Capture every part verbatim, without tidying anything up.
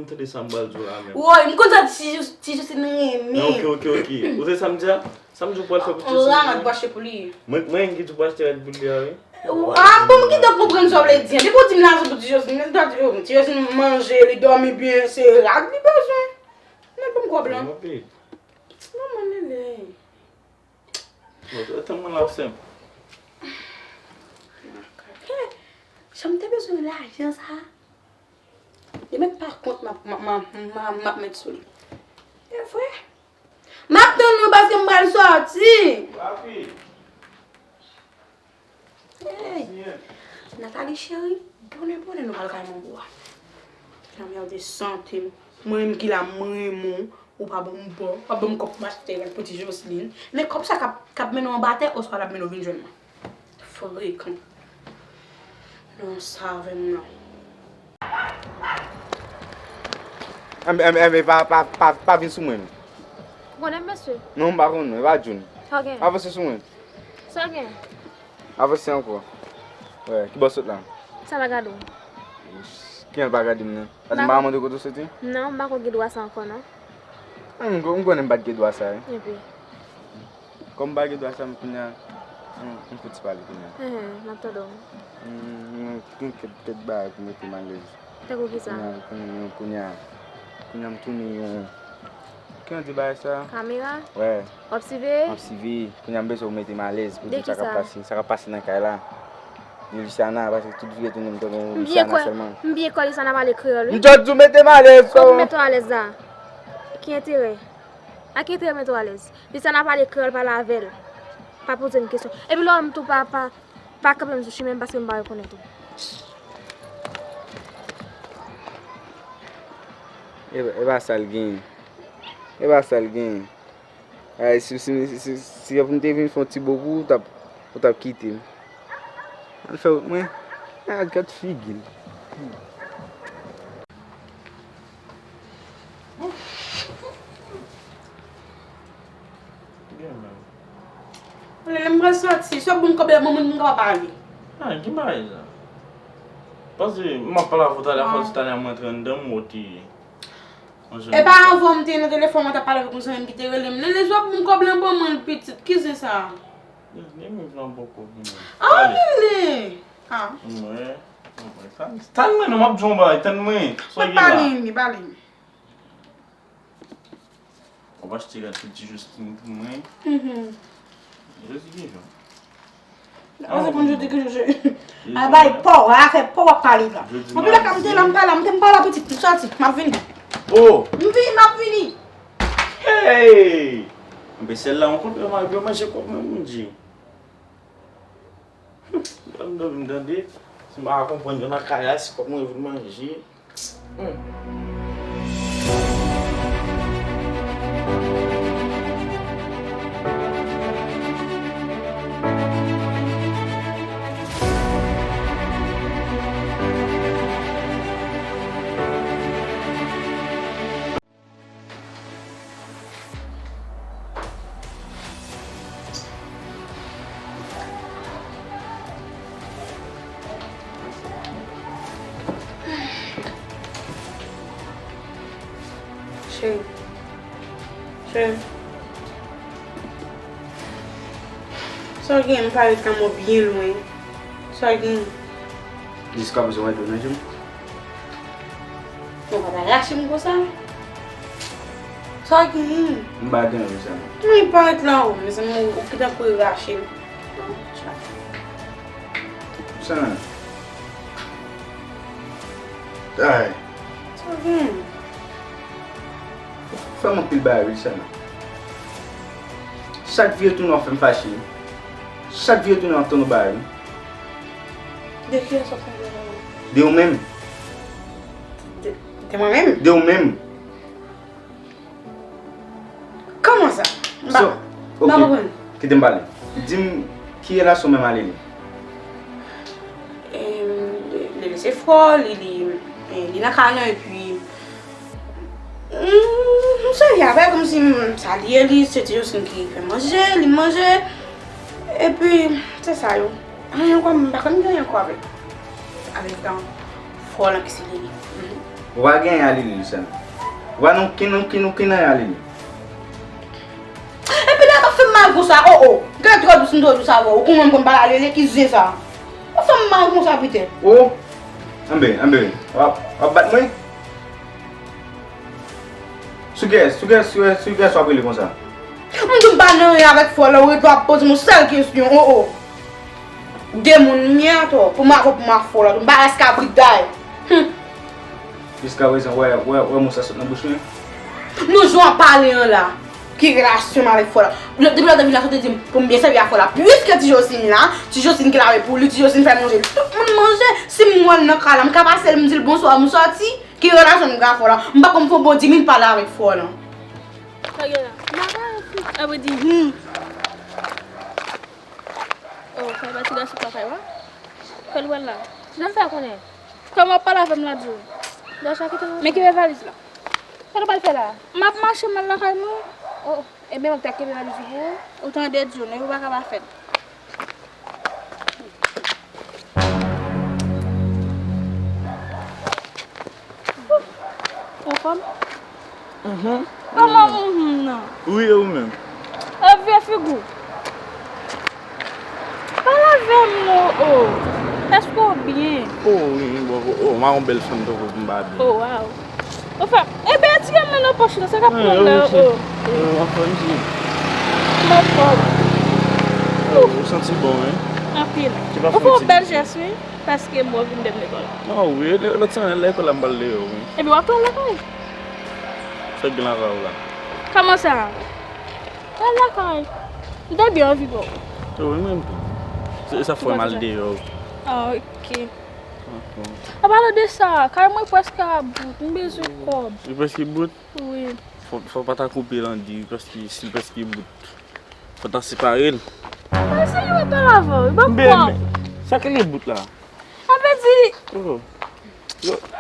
M tande sa m pral di w la menm. Woy, m konn sa ti Jous-, ti Jousline renmen. Men ok, ok, ok. Ou se sa m di a? Sa m di w pral fè pou ti Jousline? Yon rad pou achte pou li. Mwen, mwen ki di w pou achte rad pou li a, wi. A, bon, m gentan konprann sa w vle di. Depi w di m lajan pou ti Jousline, m ta di, oh, ti Jousline manje, li dòmi byen, se rad li bezwen. Men ban m kòb lan. Manman Lele. Bon, tann mwen la, sè m. Jan m te bezwen lajan sa. Li menm pa kont m ap, m ap, m ap, m ap, m ap met sou li. E vre? M ap tann nou paske m pral sòti. Papi. Hey. Nathalie cheri, bonè bonè nou pral kay manbo a. Lanmède sante m. Mwen menm ki la, mwen renmen w, ou pa ban m bon, w ap ban m kòb pou m achte rad pou ti Jocelyn. Men kòb sa k ap, k ap mennen w anba tè, oswa l ap mennen w vin jwenn mwen? Frekan. Non, sa avè m non. Enben, enben, enben, pa, pa, pa, pa vin sou mwen. Ou konnen m, mesye? Non, m pa konn non, e pa Jun. Sa w gen? Avanse sou mwen. Sa w gen? Avanse ankò. Wè, kibò w sot la? Sa pa gade w? Kijan l pa gade m nan? Paske m pa ka mande w kote w soti? Non, m pa konn gen dwa sa ankò non. M, m konnen m pa t gen dwa sa wi. Epi? Kòm m pa gen dwa sa, m kounye a, m, m fouti pale kounye a. Enhen, m ap tande w. M, m gen kèk, kèk bagay pou mete m alèz. Tankou kisa? Kounye a, kounye, kounye a, kounye a m tounen yon, kijan di bagay sa? Kamera? Wè. W ap siveye? M ap siveye. Kounye a m bezwen w mete m alèz pou di m sa k ap pase, sa k ap pase nan kay la. Di Luciana, paske tout vye tounen m tankou Luciana sèlman. M byen kwè Luciana pale kreyòl wi. M just di w mete m alèz. Kòman m mete w alèz la? Ki enterè? A ki enterè m mete w alèz? Luciana pale kreyòl, pale avè l. Pa poze m kesyon. Epi lè w wè m tou pa, pa, pa kanpe m sou chimen m paske m pa rekonèt ou. E, e pa sa l genyen. E pa sa l genyen. Ay, si, si, si, si, si m te vin fè yon ti bo pou ou, ou t ap, ou t ap kite m. Al fè wout mwen. Ay, gad figi l. Lè m pral sòti, si w ap ban m kòb la, ban mwen pou m kapab pale. Ah, ki bagay sa? Paske m ap pale avè w talè, fò di talè a mwen rantre anndan m, ou te. E pa anvan m te nan telefòn, mwen t ap pale avèk yon zanmi m ki te rele m. Lele, si w ap ban m kòb la, ban mwen l pitit. Ki zen sa? Lele, menm jan bòkò vini. Ah, Lele! Ah. Mwen, mwen, tann, tann mwen non, m ap di w yon bagay, tann mwen. Sa w gen la? Pale, pale. W ap achte rad pou ti Jocelyn pou mwen? Mhm. Jodi ki jou? Ou se konn jodi ki jou? A bay pa w, afè pa w w ap pale la. Anpil la ka m te la, m pa la, m te m pa la pitit, m sòti, m ap vini. Oh! M vini, m ap vini. Hey! Anben sèl la, yon kòb yo manje kòb mwen, Bondye. Ban m dòmi, tande. Si m pa konprann yo nan kay la, si kòb mwen vin manje. Hmm. Cheri. Cheri. Sa w gen, m parèt nan mò byen lwen. Sa w gen? Jiskaprezan w ret nan je m. Ou pa ta rache m konsa. Sa w gen? M pa gen anyen, mezanmi. Non, li parèt la, o, mezanmi, ou ki ta pou rache l. Sa. Ay. Sa w gen? Ou fè m anpil bagay, wi, Luciana. Chak vye tounen w ap fè m fache. Chak vye tounen w ap tann yon bagay, wi. De kiyès w ap tann yon bagay? De ou menm. De, de mwen menm? De ou menm. Kòman sa? M pa, so, m pa konprann. Kite m pale. Di m, ki relasyon menm a Lele? Em, Lele se frè w, li, li, eh, li nan kay lan, epi, mm, m serye avè l, kòmsi m salye li, se ti Jocelyn ki fè manje, li manje, epi, se sa yo. Anyen ankò, m pa konn gen anyen ankò avèk, avèk, um, frè w lan ki se Lele. Mhm. Ou pa gen anyen a Lili, Luciana. Ou pa nan okenn, okenn, okenn anyen a Lili. Epi lè w ap fè m mal konsa, o, o. Gade twò dous m twò dous avè w. Ou konnen m konn pale a Lili, ki zen sa. Ou fè m mal konsa, Peter. O, anben, anben. W ap, w ap bat mwen? Sou kiyès, sou kiyès, sou kiyès, sou kiyès w ap rele konsa? M di w m pa nan anyen avèk frè w la, ou rete w ap poze m yon sèl kesyon, o, o. De moun m ye atò, pou m avè w, pou m a frè w la, m pa rès kabrit day. Hum. Jiskaprezan, wè, wè, wè mo sa sot nan bouch mwen. Nou jan w ap pale an la, ki relasyon m avèk frè w la. Depi lè w te vin la, sa w te di m pou m byen sèvi a frè w la. Piske ti Josin la, ti Josin ki lave pou li, ti Josin fè manje. Tout moun manje, si m wè l nan kay la, m ka pase l, m di l bonswa, m sòti. Ki relasyon m gen a frè w la? M pa konn fè yon bon dis minit pale avèk frè w la. Sa gen la? Maka fi. Apre di, hmm. Oh, sa e pa ti gason k lakay ou a? Fè l wè l la. Jan m fè konnen? Kòman w ap pale avè m la di w? Dècha kite m. Men kenbe valiz la. Sa nou pral fè la? M ap mache m al lakay mwen. Oh, ebyen mwen t ap kenbe valiz ou pou ou. Ou tande John, epi ou pa ka pa fè l. Anfòm? Mhm. Kòman, mhm, nan? Wi, e ou menm? E vye figi w. Pale avè m non, o. Èske w byen? O, wi, wi, bon, o, m a yon bèl fanm tankou w pou m pa byen. O, waw. Anfen, ebyen, tire men nan pòch la, sa k ap pran la, o. Anfòm, si. Mwen fò. O, ou santi bon, wi. Anpil. Ou fè yon bèl jès, wi. Paske m wè w vin dèm lekòl. Non, wi, lè, lòt semèn, lekòl la m pral deyò, wi. Epi w ap pral lakay? Sa k gen lakay ou la? Kòman sa? Pral lakay. M te byen anvi wè w. Wi, mwen tou. Se sa fè m al deyò. Ah, ok. An palan de sa, kay mwen prèske ap bout. M bezwen kòb. Li prèske bout? Wi. Fò, fò pa ta koupe Landy, li prèske, si li prèske bout. Fò ta separe l. Mwen se li mwen pale avè w, li ban m kòb. Sa ki li bout la? Sa vle di, oh,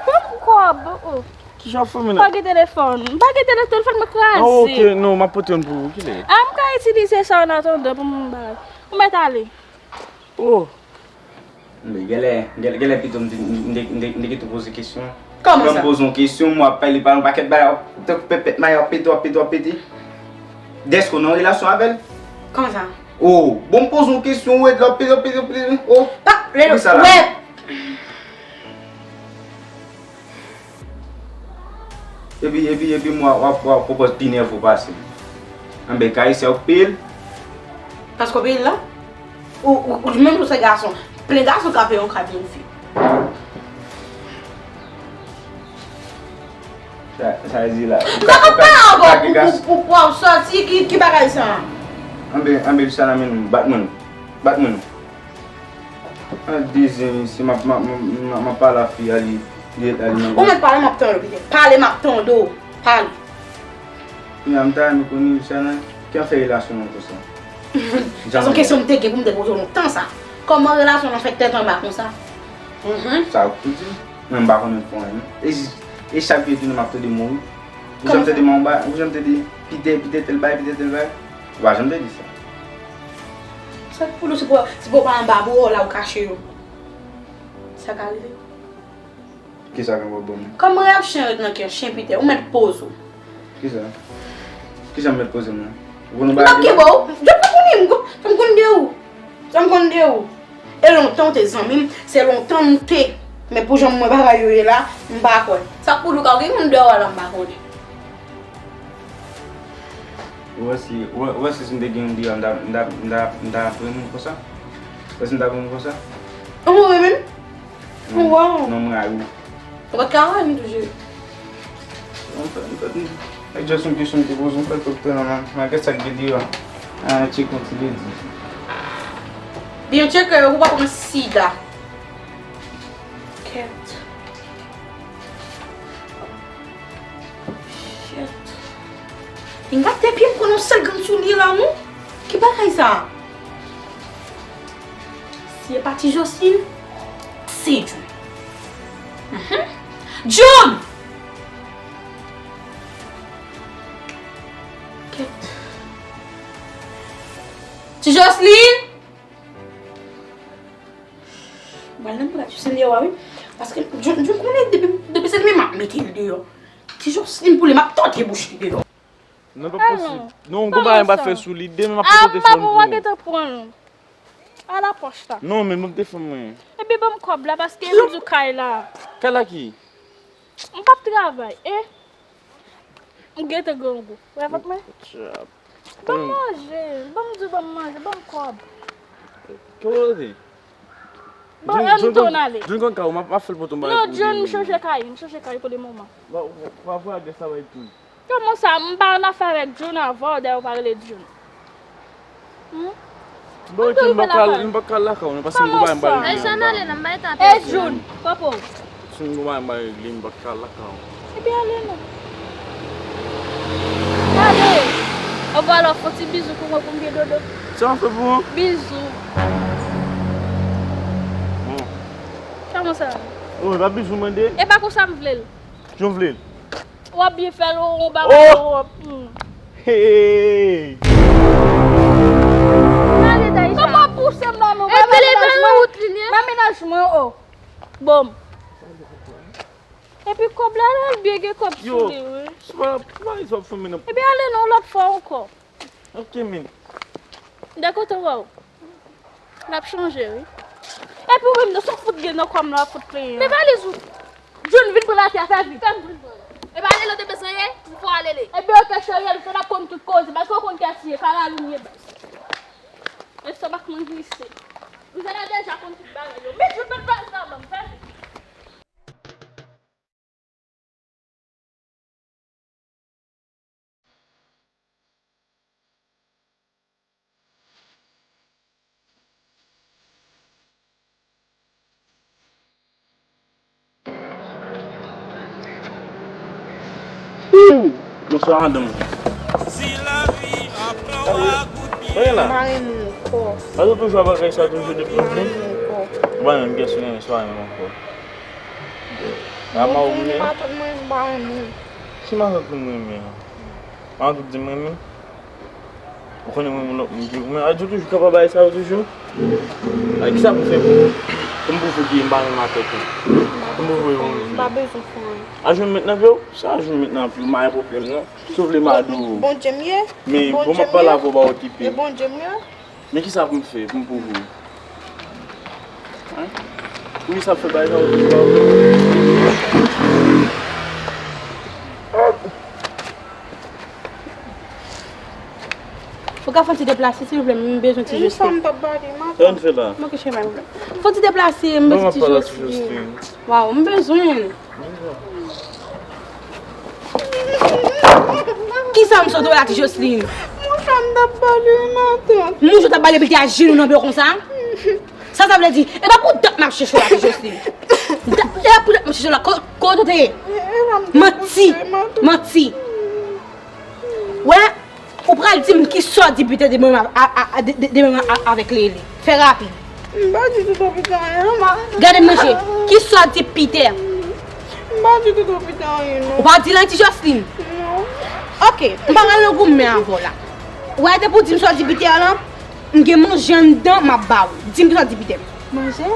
ban m kòb, oh. Ki jan w fè men la? Pa gen telefòn. M pa gen tele-, telefòn mwen kraze. Oh, ok, non, m ap pote youn pou ou. Kilè? Ah, m ka itilize sa an atandan pou m bagay. Ou mèt ale. Oh. Men genlè, genlè, genlè pito m te, m te, m te, m te kite w poze kesyon. Kòman sa? Lè m poze yon kesyon, w ap pale, pale yon pakèt bagay, w ap, tankou pèpèt mayi, w ap pete, w ap pete, w ap pete. Dèske w nan relasyon avè l? Kòman sa? Oh, bon, m poze yon kesyon, ou ret la, w ap pete, w ap pete, w ap pete, oh. Pa, lè, poukisa la? Wè. Epi, epi, epi m wè w ap, w ap pwopòz pi nève w pase m. Anben, kay sa w peye l? Paske w peye l la? Ou, ou, ou menm tou se gason. Plen gason ka peye yon kay pou yon fi. Sa, sa di la. Ou ka, ou ka, ou ka gen gason. Pou, pou, pou w sòti, ki, ki bagay sa? Anben, anben, sa nan men nou, bat mwen nou. Bat mwen nou. An de zen isi, m ap, m ap, m ap, m ap pale a fi a, li, li ret la, li nan. Ou mèt pale, m ap tande w, Peter. Pale, m ap tande w. Pale. Kounya, m ta renmen konnen Luciana, ki jan fè relasyon nou konsa? Se yon kesyon m te gen pou m te poze w lontan sa. Kòman relasyon nan fè tèt anba konsa? Mhm. Sa ou pou di? Mwen, m pa konnen pou anyen. E, e chak jou tounen, m ap tande mo wi. Ou janm tande manba, ou janm tande Peter, Peter tèl bagay, Peter tèl bagay? Ou pa janm tande sa. Sa k pou nou, se pou, se pou pa anba bò w la ou kache yo. Sa ka rive. Kisa k anba bò m? Kòm rèv chen ret nan kè chen Peter, ou mèt poze w. Kisa? Kisa m mèt poze m nan? Ou konn yon bagay? M p ap kenbe w. Jòf pa konnen m, fè m konn de ou. Sa m konn de ou? E lontan w te zanmi m, se lontan nou te. Men pou jan mwen bagay yo ye la, m pa kwè. Sa k pou di w ka gen moun deyò a la m pa konnen. Ou wè si, ou wè, ou wè si, si m te gen moun deyò a, m ta, m ta, m ta, m ta renmen w konsa? Ou wè si m ta renmen w konsa? Ou renmen m? Non. Waw. Non, m rayi w. Ou pa t ka wè m toujou. Mwen fè, mwen fè, mwen, e just yon kesyon m te poze, mwen fè l tou nan, nan kèt sa k gen deyò. An, tcheke yon ti ledi. Byen tcheke yo pou pa pran sida. Kèt. Shit. Pinga te pye m konn yon sèl grenn soulye la, non? Ki bagay sa? Si e pa ti Jocelyn, se John. Mhm. John! Kèt. Ti Jocelyn! Mwen, lè m pral Ti Lewa, wi. Paske John, John konnen depi, depi se li menm m ap mete l deyò. Ti Jocelyn pou li, m ap tòte bouch li deyò. Non, pa posib. Non, gon bagay m pral fè sou li. Demen m ap pote telefòn pou ou. Gentan pran l. A la pòch la. Non, men m te fè mwen. Epi ban m kòb la, paske m di w kay la. Kay la ki? M p ap travay, e? M gentan grangou. Wè vant mwen? Ban m manje. Ban m di w ban m manje. Ban m kòb. Kote w ye? Bon, an nou tounen ale. John konn kay ou, m ap fè l pote yon bagay pou ou demen. Non, John, m chanje kay. M chanje kay pou le moman. W ap voye adrès la bay John. Kòman sa? M pa annafè avèk John avan, dayè ou pa rele John. Hmm? Bon, ok, m pa ka, m pa ka al lakay ou non, paske m gon bagay m pral regle anndan. Kòman sa? E John, papa w. Si m gon bagay m pral regle, m pa ka al lakay ou. Ebyen, ale non. Ale. Anba la, fè yon ti bizou pou mwen pou m gen dodo. Sa w ap fè pou mwen? Bizou. Bon. Kòman sa? Oh, e pa bizou m mande? E pa konsa m vle l. Jan w vle l? W ap byen fè l, w ap... Oh! Hey! Kòman w ap pouse m la, non? E pa menaj mwen, pa menaj mwen, oh. Bon. Epi kòb la, la, l byen gen kòb sou li, wi. Yo, se pa, se pa sa w ap fè m nan. Ebyen, ale non, lòt fwa ankò. Ok, men. De kote w wè w? L ap chanje, wi. Epi ou menm nan, sa w fout gen nan kò m nan, w ap fout plenyen an. Men valiz ou. John, vin pran lavi a, fè vit. Fè m vin pran. Epa ale l ou te bezwen ye, m fò ale le. Ebyen, ok, cheri, se n ap konn tout koze, paske w konn kiyès li ye, kara li ye, baz. Estonmak mwen glise. Ou deja konn tout bagay yo. Men John, met valiz la ban m, fè vit. Bonswa, madanm. Mwen la. M pa renmen w ankò. Sa se toujou bagay sa toujou depi w vin. M pa renmen w ankò. Ou pa menm kè sou renmen swa renmen m ankò. Bon, ou renmen matant mwen, m pa renmen w. Ki matant pou m renmen an? Matant ou di m renmen? Ou konnen mwen, mwen, mwen, mwen, a di w toujou kapab bay sa yo toujou? A, kisa pou m fè pou, pou m pwouve ke m pa renmen matant ou? Pou m pwouve w. M pa bezwen fè anyen. A jwenn mentnan vre w? Sa a jwenn mentnan pou m pa gen pwoblèm non. Si w vle m a di w. Bondye m ye. Men bon, m ap pale avè w, pa okipe. E Bondye m ye. Men kisa pou m fè pou m pwouve w? Hein? Pou kisa w fè bagay sa yo toujou avè w? Ou ka fè yon ti deplase, silvouplè, m bezwen ti Jocelyn. Sa m t ap pale, matant. Sa n fè la? Bon, ke chèmen. Fè yon ti deplase, m bezwen ti Jocelyn. Waw, m bezwen. Kisa m sot wè la, ti Jocelyn? Mon chè, m t ap pale, matant. Mon chè, w t ap pale, epi l te ajenou nan pye w konsa? Sa sa vle di? E pa pou dat m ap chèche w la, ti Jocelyn. Dat, e pa pou dat m ap chèche w la. Ko-, kote w te ye? Manti. Manti. Wè, ou pral di m kisa w di Peter demen a, a, a, de, de, demen a, a, avèk Lele. Fè rapid. M pa di Toto Peter anyen non, ma. Gade m manje. Kisa w di Peter? M pa di Toto Peter anyen non. Ou pa di l anyen, ti Jocelyn? Non. Ok, m pa pral nan goumen avè w la. Wè, depi w di m sa w di Peter lan, m gen manje anndan, m ap ba w. Di m kisa w di Peter. Manje?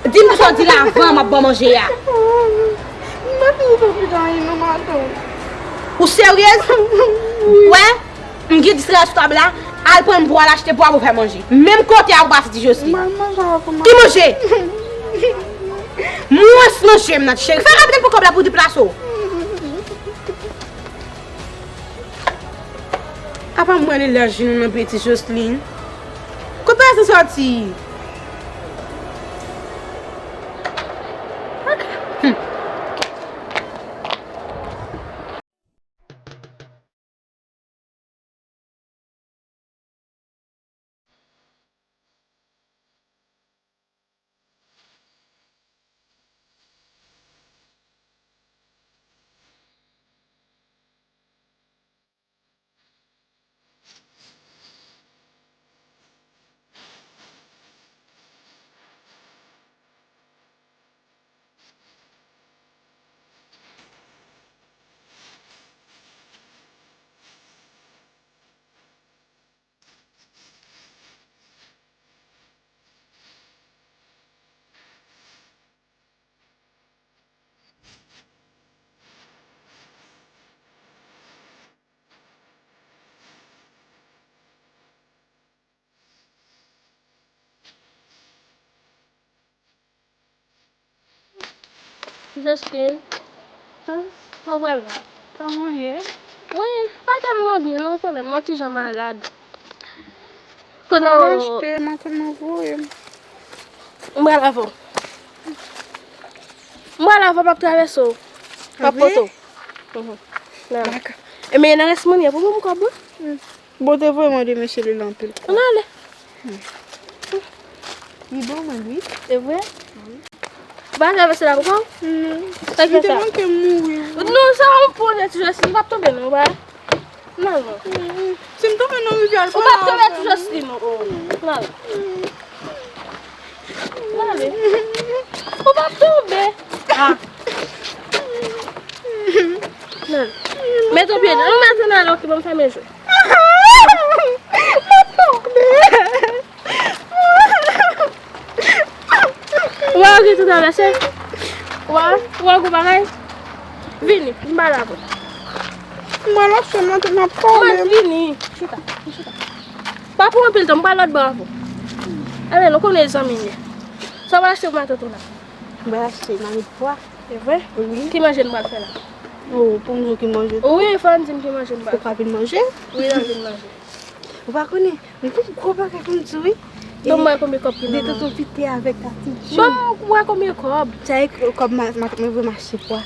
Di m kisa w di l avan, m ap ba w manje a. M pa di Toto Peter anyen non, matant. Ou seryez? Wi. Wè? M gen dis rèl sou tab la, al pran m pou al achte pwa pou fè manje. Menm kote a pou pase ti Jocelyn. Mwen manje avè w pou manje. Ki manje? Mwens manje m nan, cheri. Fè rapid pou kòb la pou deplase w. Apa m wè li lè jenou nan pye ti Jocelyn. Kote bagay sa sòti? Hmm. Justin. An, an, vrèman. Kòman w ye? Wi, pa tèlman byen non, kanmenm, mwen ti jan malad. Kote w? Mache, m a tèlman voye m. M pral avè w. M pral avè w, m ap travèse w. M ap pote w. Mhm. Nan. Dakò. E men nan rès mwen, pou mwen kòb, wi. Bon, te vrèman de mesye li la anpil. Ann ale. Li bon, mwen, wi. Se vre? Ou pa travèse la ankò? Non. Sa ki fè sa? Li te manke mouri, wi. Non, sa yon pwojè ti Jocelyn, ou p ap tonbe non, ou pa. Non, non. Si m tonbe nan rivyè a, ou p ap tonbe ti Jocelyn, non. Non. Ann ale. Ou p ap tonbe. Ah. Nan. Mete w pye. Ou mete nan lòk ban m fèmen je. M ap tonbe. Ou wè ou gen tout travèse? Ou wè, ou wè gwo bagay? Vini, m pale avè w. Mwen la, se mwen ki nan pale. Mwen vini. Chita, chita. Pa pran anpil tan, m pral lòt bò avè w. Ale, nou konnen zanmi m ye. Sa w pral achte pou matant ou la? Mwen achte mamit pwa. Se vre? Wi. Ki manje n pral fè la? Oh, pou m di w ki manje. Wi, fò n di m ki manje n pral fè. Ou pa vin manje? Wi, n ap vin manje. Ou pa konnen, m gon gwo bagay pou m di w, wi. Ban m wè konbyen kòb ki nan men w. De tonton Pite avèk Tati Jim. Ban m wè konbyen kòb. Sa e kòb ma, ma, mwen voye m achte pwa.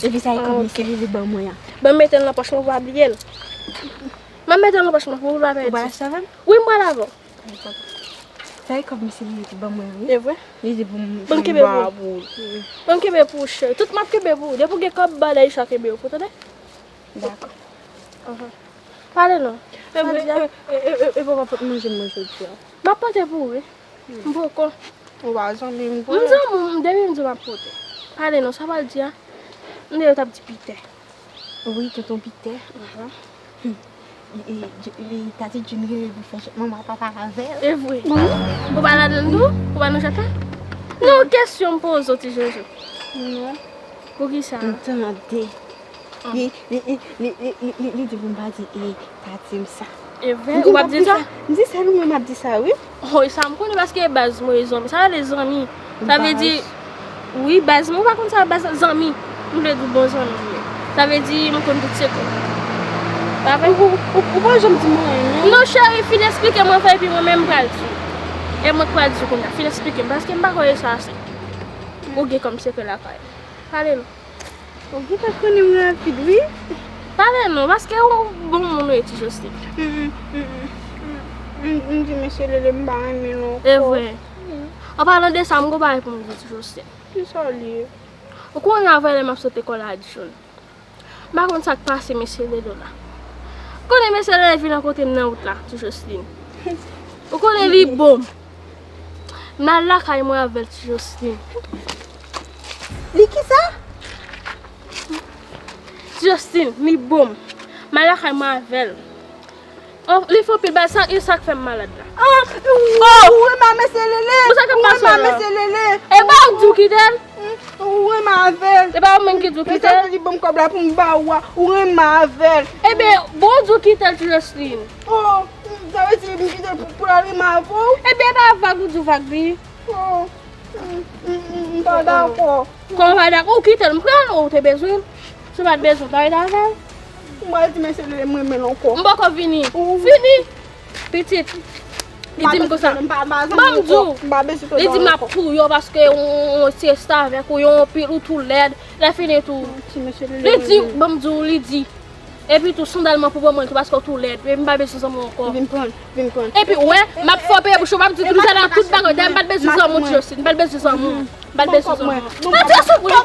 Epi sa e kòb mesye Lili ban mwen an. Ban m mete l nan pòch mwen pou w pa bliye l. M ap mete l nan pòch mwen pou w pa pèdi. Ou pral achte avè m? Wi, m pral avè w. Sa e kòb mesye Lili te ban mwen, wi. E vre? Li di pou m, pou m ba pou ou. Ban m kenbe pou ou, cheri. Tout m ap kenbe pou ou. Depi w gen kòb, ba Daisha kenbe yo pou ou, tande? Dakò. Pale non. E, e, e, e, e, e, papa pot manje m mwen jodi a. M ap pote pou ou, wi. M poko. Ou pa zanmi m vre? M zanmi w, depi m di w m ap pote. Pale non, sa w pral di a? M di yo t ap di Pite. Wi, tonton Pite. Mhm. Li, li, li, Tati Jim rele pou fè chèk manman papa avè l. E vre. Ou pa ladan l tou? Ou pa nan chèk la? Non, kesyon m poze w, ti Jojo. Non. Poukisa? M tande. Li, li, li di pou m pa di, e, Tati m sa. E vre? Ou p ap di sa? M di sa, nou menm ap di sa, wi. Wi, sa m konnen paske e baz mwen, e zanmi. Sa rele zanmi. Sa vle di, wi, baz mwen, ou pa konn sa, baz zanmi. M vle di w bon zanmi m ye. Sa vle di, m konn tout sekrè. Pa vre? Ou, ou, ou, ou pa janm di mwen anyen, non? Non, cheri, fin esplike mwen fè, epi mwen menm m pral di w. E mwen k pral di w kounye a. Fin esplike m, paske m pa kwè e sa se ou gen kòm sekrè lakay ou. Pale non. Ou gentan konnen m rapid, wi. Pale non, paske ou bon moun ou ye, ti Jocelyn. Mm, mm, mm, mm. M, m di mesye Lele m pa renmen l ankò. E vre. Mm. An palan de sa, m gon bagay pou m di w, ti Jocelyn. Kisa l ye? Ou konnen avè lè m ap sote kòlajou. M pa konn sa k pase mesye Lele la. Ou konnen mesye Lele vin nan kote m nan wout la, ti Jocelyn. Ou konnen li bon. M al lakay mwen avè l, ti Jocelyn. Li kisa? Ti Jocelyn, li bon. M al lakay mwen avè l. Oh, li fè anpil bagay, sa, e sa k fè m malad la. Ah, ou renmen mesye Lele? Ou sa k ap pase la? Ou renmen mesye Lele? E pa ou k di w kite l? Ou renmen avè l? E pa ou menm ki di w kite l? E sa li ban m kòb la pou m ba ou a, ou renmen avè l? Ebyen, bon, ou di w kite l, ti Jocelyn. Oh, sa vle di m kite l pou, pou l al renmen avè w? Ebyen, e pa vag ou di w vag li. Oh, m, m, m, m pa dakò. Kòman w pa dakò? Ou kite l, m pran l, ou te bezwen l. Si w pa t bezwen l, pa ret avè l. M pral di mesye Lele m renmen l ankò. M poko vini. Vini. Pitit. Li di m konsa. Ban m di w. Li di m ap touye w paske yon, yon, yon syesta avèk ou, yon pil ou tou lèd. Lè fini tou. Li di, ban m di w, li di. Epi tou, sandal mwen pou ban mwen tou paske w tou lèd. Epi m pa bezwen zanmi w ankò. Vin pran, vin pran. Epi, w wè, m ap fè w peye bouch ou, m ap di tout sa nan tout bagay. Dayè, m pa t bezwen zanmi w, ti Jocelyn. M pa t bezwen zanmi w. M pa t bezwen zanmi w. Mwen, ti Jocelyn, pou li.